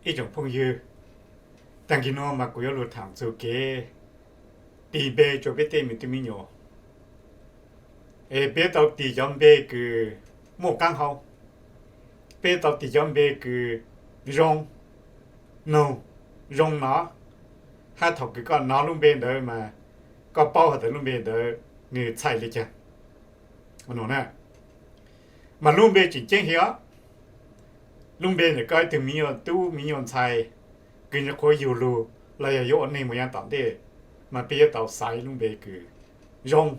Ib tsoom phooj ywg, tag kis no mas kuv yuav lug thaam txug kev tis npe rua peb tej me tub me nyuam. Es peb tau tis cov npe kws muaj qaab hau, peb tau tis cov npe kws zoo noog, zoo nov, hab thaum kws koj nov lub npe ntawd mas koj paub has tas lub npe ntawd nwg txhais le caag. Mas lub npe tseem ceeb heev os. Lub npe ntawm koj ib tug me nyuam tub me nyuam ntxhais kws nyuam qhuav yug lug los yog yuav ua neeg moog yav tom ntej, mas peb yuav tau xaiv lub npe kws zoo,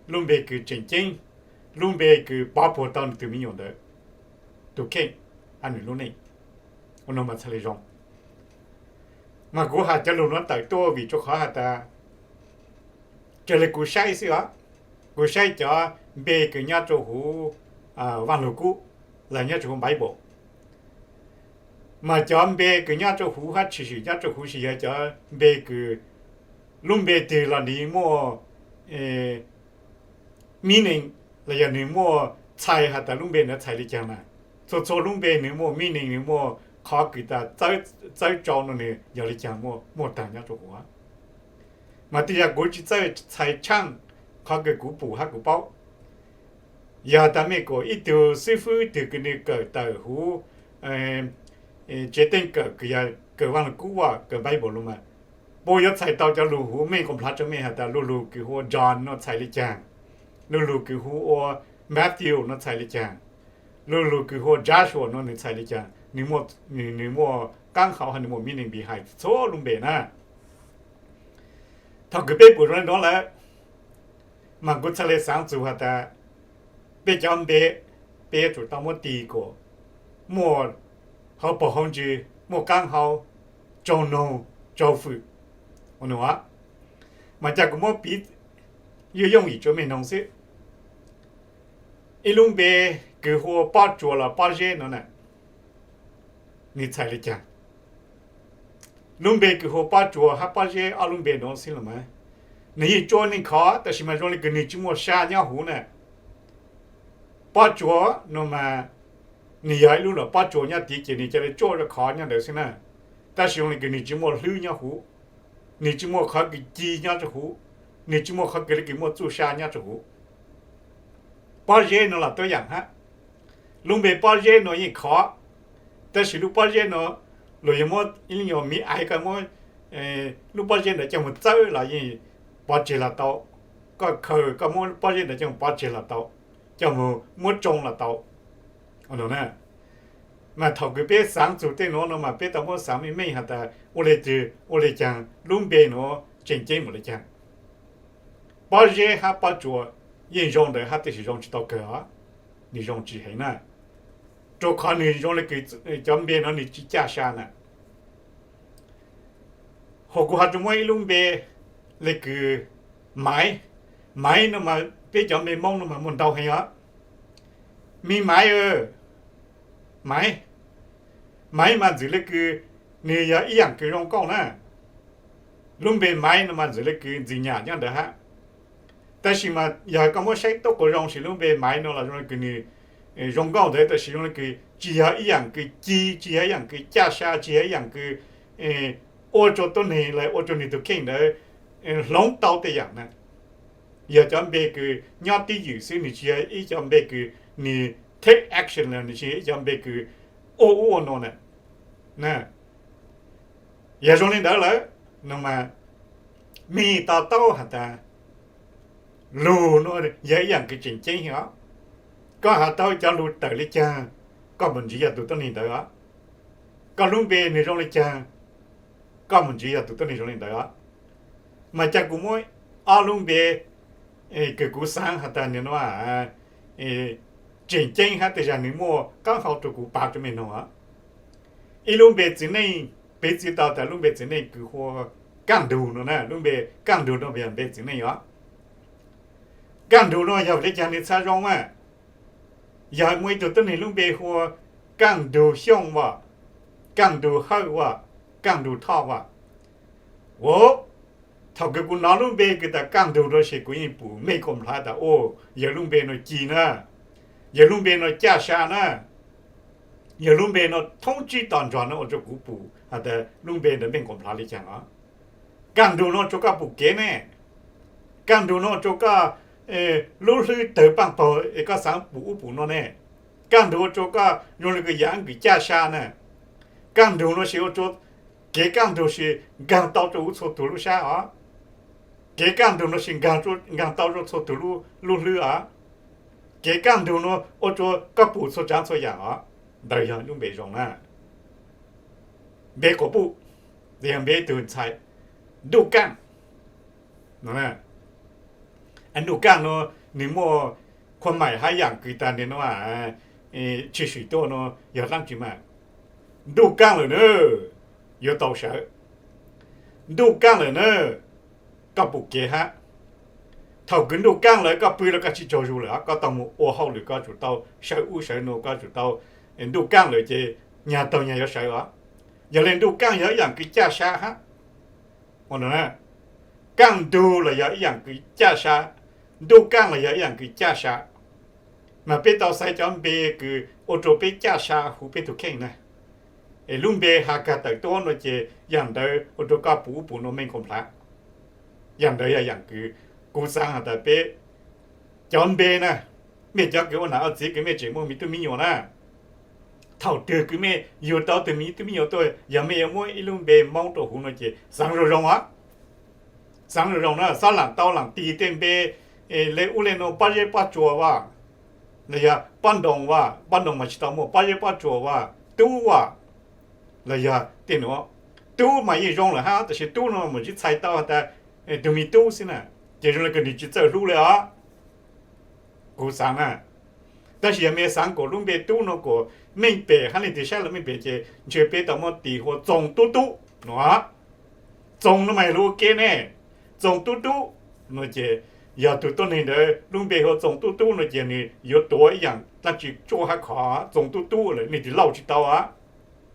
lub npe kws tseem ceeb, lub npe kws pov puag tau nwg tug me nyuam ntawd tus kheej hab nwg lub neej. Ua no mas txhaj le zoo. Mas kuv has cov lug nuav tawm tuaj vim rua qhov has tas raws le kuv saib xwb os, kuv saib cov npe kws nyob rua huv Vaaj Lug Kub los nyob rua huv Bible, mas cov npe kws nyob rua huv hab tshwm sim nyob rua huv tsi yog cov npe kws lub npe twg los nwg muaj meaning, los yog nwg muaj txhais has tas lub npe ntawd txhais le caag na. Txhua txhua lub npe nwg muaj meaning, nwg muaj qhov kws tas txawb rua nwg yog le caag muaj taag nyob rua huv. Mas tej zag kuv tsi txawj txhais tshaaj qhov kws kuv pum hab kuv paub. Yog tas mej kuas ib tug xib fwb twg kws nwg kawm tawm huv tsev teej kawm kws yog kawm Vaaj Lug Kub, kawm Bible lug mas puab yuav txhais tau cov lug huv mej nqua nplhav rua mej has tas lub lug kws hu ua John no txhais le caag, lub lug kws hu ua Matthew no txhais le caag, lub lug kws hu ua Joshua no nwg txhais le caag, nwg muaj qaab hau hab nwg muaj meaning behind txhua lub npe na. Thaum kws peb pum zoo le nuav lawm, mas kuv txhaj le xaav txug has tas peb cov npe, peb yuav tsum tau muab tis kuas muaj hauv paus hauv ntsws, muaj qaab hau, tsaug noog, tsaug fwm. Mas ca kuv muab piv yooj yooj yim rua mej noog xwb. Ib lub npe kws hu ua Pob Tsuas los Pob Zeb no na, nwg txhais le caag? Lub npe kws hu ua Pob Tsuas hab Pob Zeb ob lub npe nuav xwb los mas, nwg yeej tsuaj neeg khov tab sis mas zoo le kws nwg tsi muaj sa nyob huv na. Pob Tsuas no mas nwg yog ib lub los pob tsuas nyob tid ces nwg ca le tsuaj rua khov nyob ntawd xwb na. Tab sis zoo le kws nwg tsi muaj hlwb nyob huv, nwg tsi muaj qhov kws ci nyob rua huv, nwg tsi muaj qhov kws le kws muaj txuj sa nyob rua huv. Pob Zeb no los tuab yaam hab, lub npe Pob Zeb no yeej khov, tab sis lub pob zeb no luag yog muab ib lub nyuag miv aiv koj muab lub pob zeb ntawd coj mus txawb los yeej pov tseg los tau. Koj khaws koj muab pob zeb ntawd coj mus pov tseg los tau, coj mus muab tsoo los tau. Mas thaum kws peb xaav txug tej nuav no mas peb tau muab xaav meej meej has tas ua le twg ua le caag, lub npe nuav tseem ceeb npaum le caag. Pob zeb hab pob tsuas yeej zoo ntawd hab tab sis zoo tsi tau kawg os, nwg zoo tsi heev na, rua qhov nwg zoo le kws cov npe nuav nwg tsi caj sa na. Hos kuv ho rua muab ib lub npe le kws Maiv. Maiv no mas peb cov npe Moob no mas muaj ntau heev os. Me Maiv, Maiv, Maiv mas ntxim le kws nwg yog ib yaam kws zoo nkauj na. Lub npe Maiv no mas ntxim le kws ntxim nyam nyob ntawd hab. Tab sis mas yog koj muab saib tuab quas zoo sis lub npe Maiv no los zoo le kws nwg zoo nkauj ntawd tab sis zoo le kws tsi yog ib yaam kws ci, tsi yog ib yaam kws caj sa, tsi yog ib yaam kws ua rua tuab neeg los ua rua nwg tug kheej ntawd hloov tau tej yaam na. Yog cov npe kws nyob tib ywm xwb, nwg tsi yog ib cov npe kws nwg take action los, nwg tsi yog ib cov npe kws ua ub ua no na. Yog zoo le ntawd lawm no mas, mej to taub has tas lug no yog ib yaam kws tseem ceeb os. Koj has tau cov lug tawm le caag, koj mam ntsiv yog tug tuab neeg ntawd os. Koj lub npe nwg zoo le caag, koj mam ntsiv yog tug tuab neeg zoo le ntawd os. Mas ca kuv muab ob lub npe kws kuv xaav has tas nwg no tseem ceeb hab tej zag nwg muaj qaab hau rua kuv pav rua mej noog os. Ib lub npe txiv neej, piv txwv tau tas lub npe txiv neej kws hu ua Kaaj Ntug no na, lub npe Kaaj Ntug no yog npe txiv neej os. Kaaj Ntug no yog le caag nwg txhaj zoo mas? Yog muaj ib tug tuab neeg lub npe hu ua Kaaj Ntug Xyooj as, Kaaj Ntug Hawj as, Kaaj Ntug Thoj as. Thaum kws kuv nov lub npe kws tas Kaaj Ntug no ces kuv yeej pum meej kuas nplhav tas, o, yawg lub npe no ci na, yawg lub npe no caj sa na. Yog lub npe no thoob tsib tog nrog no ua rua kuv pum has tas lub npe ntawd meej quas nplhav le caag os. Kaaj nrug no ua rua koj pum kev ne, kaaj nrug no ua rua koj lub hlwb tawg paaj paug es koj xaav pum ub pum no ne, kaaj nrug ua rua koj zoo le kws yaav kws caj sa na, kaaj nrug no sis ua rua, kev kaaj nrug sis nkaag tau rua huv txhua tug lub sab os, kev kaaj nrug no sis nkaag tau rua txhua tug lub hlwb os, kev kaaj nrug no ua rua koj pum txhua tsaav txhua yaam os, ntawd yog lub npe zoo na. Npe quas puj, yog npe tug ntxhais, Ntuj Kaaj. Ntuj Kaaj no nwg muaj khuam maim hab yaam kws taag nwg no, tshwm sim tuaj no yog dlaab tsi mas, Ntuj Kaaj lawm na, yuav tau sawv. Ntuj Kaaj lawm na, koj pum kev hab. Thaum kws Ntuj Kaaj lawm koj pw los koj tsi tsaug zug lawm, koj tau moog ua hauj lwm koj tsum tau sawv ub sawv nuav, koj tsum tau, Ntuj Kaaj lawm ces nyag taug nyag yuav sawv os. Yog le Ntuj Kaaj yog ib yaam kws caj sa hab. Kaaj ntug los yog ib yaam kws caj sa, Ntuj Kaaj los yog ib yaam kws caj sa. Mas peb tau xaiv cov npe kws ua rua peb caj sa huv peb tug kheej na. Es lub npe has kag tawm tuab no ces yaam ntawd ua rua koj pum ub pum no meej quas nplhav. Yaam ntawd yog yaam kws kuv xaav has tas peb cov npe na, mej cov kws ua nam ua txiv kws mej tseem muaj me tub me nyuam na, thaum twg kws mej yug tau tug me tub me nyuam tuaj, yog mej yuav muab ib lub npe Moob rua huv no ces xaav zoo zoo os. Xaav zoo zoo na, xob laam tau laam tis tej npe le ub le nuav, Pob Zeb Pob Tsuas as, los yog Pob Ntoo as, Pob Ntoo mas tsi tau muaj, Pob Zeb Pob Tsuas as, Tub as, los yog tej nuav. Tub mas yeej zoo lawm hab, tab sis Tub no mas tsi txhais tau has tas tug me tub xwb na, ces zoo le kws nwg tsi txawj hlub le os. Kuv xaav na, tab sis yog mej xaav kuas lub npe Tub no kuas meej pem hab leej twg saib los meej pem ces ntshe peb tau muab tis hu ua Txoos Tub Tub no. Txoos no mas yog lug ua ke ne, Txoos Tub Tub no ces yog tug tuab neeg ntawd lub npe hu ua Txoos Tub Tub no ces nwg yuav tuav ib yaam dlaab tsi tsuaj hab khov, Txoos Tub Tub lawm leej twg lauj tsi tau a.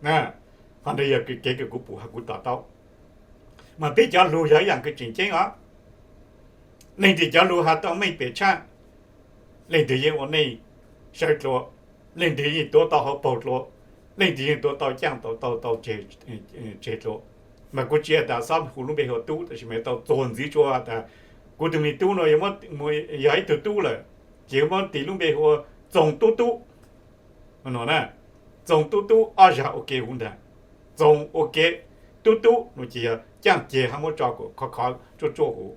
Qhov ntawd yog kev kws kuv pum hab kuv to taub. Mas peb cov lug yog ib yaam kws tseem ceeb os. Leej twg cov lug has tau meej pem tshaj, leej twg yeej ua neej sawv dlua, leej twg yeej tuav tau hauv paug dlua, leej twg yeej tuav tau caaj tau taug tau tseg dlua. Mas kuv tsi has tas xob hu lub npe hu ua Tub, tab sis mas tau txuag ntxiv tsua tas kuv tug me tub no yog ib tug tub lawm, ces muab tis lub npe hu ua Txoos Tub Tub no na. Txoos Tub Tub ob zag ua ke huv ntag. Txoos ua ke, Tub Tub no ces yog caaj ceg hab muab tso kom khov khov tsuaj tsuaj huv.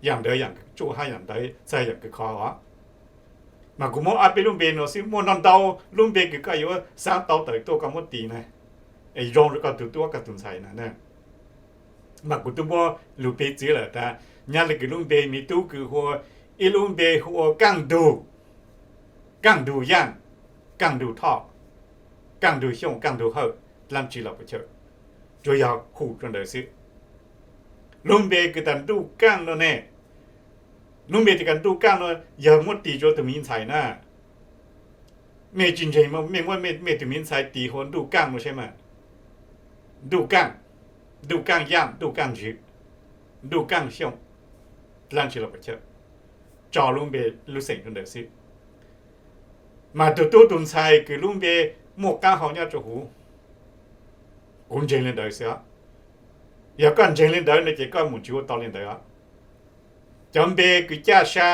Yaam ntawd yaam kws tsuaj hab yaam ntawd txhais yaam kws khov os. Mas kuv muab ob peb lub npe no xwb, muaj ntau ntau lub npe kws koj yuav xaav tau tawm tuaj koj muab tis na, es zoo rua koj tug tub koj tug ntxhais na. Mas kuv tub muab lug piv txwv lawm tas, nyab le kws lub npe me tub kws hu ua, ib lub npe hu ua Kaaj Ntug, Kaaj Ntug Yaaj, Kaaj Ntug Thoj, Kaaj Ntug Xyooj, Kaaj Ntug Hawj, dlaab tsi los puas chawj, tsuas yog hu rua ntawd xwb. Lub npe kws tas Ntuj Kaaj no ne, lub npe kws tas Ntuj Kaaj no yog muab tis rua tug me ntxhais na. Mej tsi ntseeg mej muab mej tug me ntxhais tis hu ua Ntuj Kaaj no saib mas. Ntuj Kaaj, Ntuj Kaaj Yaaj, Ntuj Kaaj Ntswg, Ntuj Kaaj Xyooj, dlaab tsi los puas chawj, tso lub npe lub xeem rua ntawd xwb. Mas tug tub tug ntxhais kws lub npe muaj qaab hau nyob rua huv, kuv ntseeg le ntawd xwb os. Yog koj ntseeg le ntawd no ces koj mus tsi ua tau le ntawd os. Cov npe kws caj sa,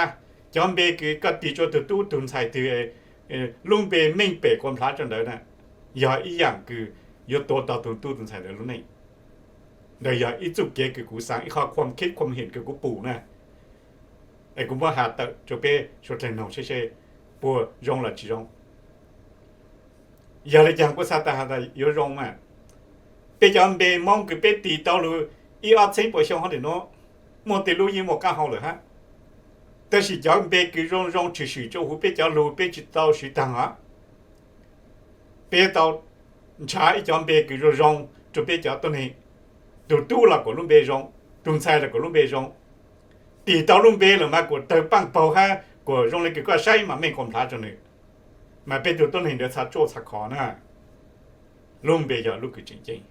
cov npe kws koj tis rua tug tub tug ntxhais twg, lub npe meej pem kuas nplhav rua ntawd na, yog ib yaam kws yuav tuav tau tug tub tug ntxhais ntawd lub neej. Ntawd yog ib txuj kev kws kuv xaav, ib qho khuam khib khuam him kws kuv pum na. Es kuv muab has tawm rua peb suav dlawg noog seb, seb puas zoo los tsi zoo. Yog le caag kuv xaav tas has tas yuav zoo mas, peb cov npe Moob kws peb tis tau lug ib ob txheeb puas xyoo hov ntawm nuav, muaj tej lub yeej muaj qaab hau lawm hab. Tab sis cov npe kws zoo zoo tshwm sim rua huv peb cov lug peb tsi tau siv taag os. Peb tau nrhav ib cov npe kws zoo zoo rua peb cov tuab neeg. Tug tub los kuas lub npe zoo, tug ntxhais los kuas lub npe zoo. Tis tau lub npe lawm mas kuas tawg paaj paug hab kuas zoo le kws koj saib mas meej kuas nplhav rua nwg, mas peb tug tuab neeg ntawd txha tsuaj txha khov na. Lub npe yog lub kws tseem ceeb,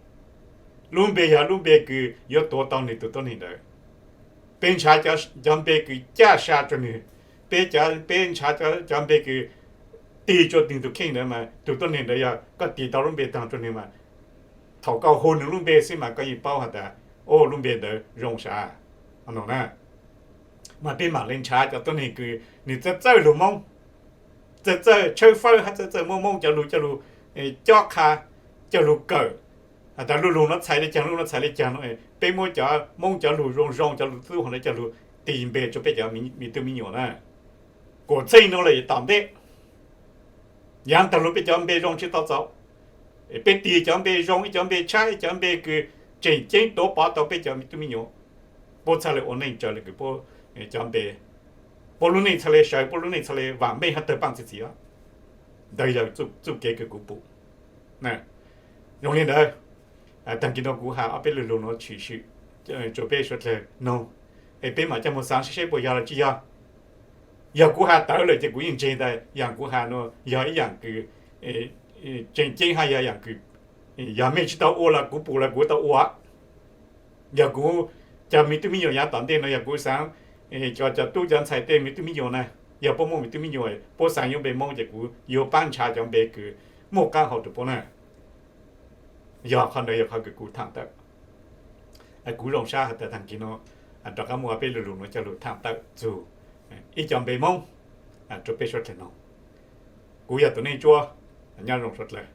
lub npe yog lub npe kws yuav tuav tau nwg tug tuab neeg ntawd. Peb nrhav cov npe kws caj sa rua nwg, peb, peb nrhav cov npe kws tig rua nwg tug kheej ntawd mas tug tuab neeg ntawd yog koj tig tau lub npe taag rua nwg mas thaum koj hu nwg lub npe xwb mas koj yeej paub has tas, o, lub npe ntawd zoo sav no na. Mas peb mam le nrhav cov tuab neeg kws nwg txawj txawj lug Moob, txawj txawj tshawb fawb hab txawj txawj muab Moob cov lug coj lug cob qha, coj lug kawm, has tas lub lug nuav txhais le caag, lub nuav txhais le caag no. Peb muab cov Moob cov lug zoo zoo, cov lug txuj hov ntawd coj lug tis npe rua peb cov me tub me nyuam na. Kuas txheej nuav lawm tom ntej, yaav taag lug peb cov npe zoo tsi tau txaus. Peb tis cov npe zoo, ib cov npe tshab, ib cov npe kws tseem ceeb tuav pov tau peb cov me tub me nyuam, puab txhaj le ua neej raws le kws puab cov npe, puab lub neej txhaj le sawv, puab lub neej txhaj le vaam meej hab tawg paaj txi txiv os. Ntawd yog txuj kev kws kuv pum. Zoo li ntawd, taag kis no kuv has ob peb lu lug nuav tshwm sim rua peb suav dlawg noog, es peb mam coj moog xaav seb puas yog los tsi yog. Yog kuv has tawv lawm ces kuv yeej ntseeg tas yaam kuv has nuav yog ib yaam kws tseem ceeb hab yog yaam kws, yog mej tsi tau ua los kuv pum los kuv tau ua. Yog kuv cov me tub me nyuam yaav tom ntej no yog kuv xaav, cov, cov tub cov ntxhais tej me tub me nyuam na, yog puab muaj me tub me nyuam puab xaav yuav npe Moob ces kuv yuav paab nrhav cov npe kws muaj qaab hau rua puab na. Yog qhov ntawd yog qhov kws kuv thaam tawm. Kuv zoo sab has tas taag kis no rov qaab muaj peb lu lug nuav coj lug thaam tawm txug ib cov npe Moob rua peb suav dlawg noog. Kuv yog Tus Neej Tsuab, nyob zoo suav dlawg.